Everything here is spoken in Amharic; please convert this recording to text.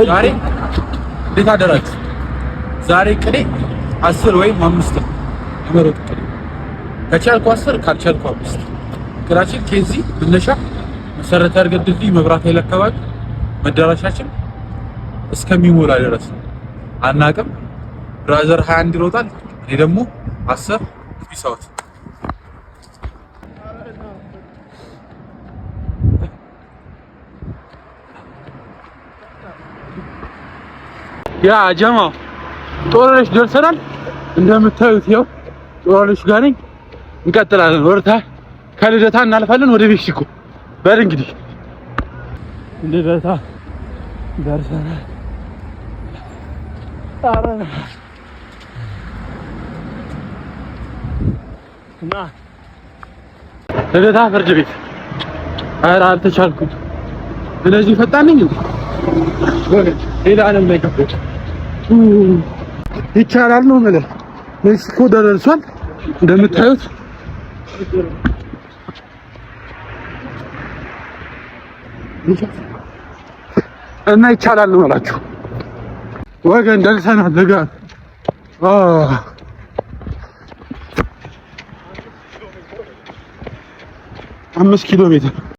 ዛሬ እንዴት አደራችሁ? ዛሬ ቅዴ 10 ወይም 5 ነው የመሮጥ ቅዴ። ከቻልኩ 10፣ ካልቻልኩ 5። እቅዳችን ከዚህ መነሻ መሰረተ እድገት ድልድይ መብራት ኃይል አካባቢ፣ መዳረሻችን እስከሚሞላ ድረስ ነው። አናቅም። Brother 21 ይሮጣል፣ እኔ ደግሞ 10። Peace out። ያ ጀማ፣ ጦርነሽ ደርሰናል። እንደምታዩት ያው ጦርነሽ ጋር ነኝ። እንቀጥላለን። ወርታ ከልደታ እናልፋለን ወደ ሜክሲኮ። በል እንግዲህ ልደታ ደርሰናል። ኧረ እና ልደታ ፍርድ ቤት። ኧረ አልተቻልኩም። ስለዚህ ፈጣን ነኝ እንዴ? ሌላ ዓለም ላይ ገባሁ። ይቻላል ነው የምልህ። ሜክሲኮ ደርሷል እንደምታዩት። እና ይቻላል ነው የምላችሁ ወገን፣ ደርሰናል። ልጋት 5 ኪሎ ሜትር።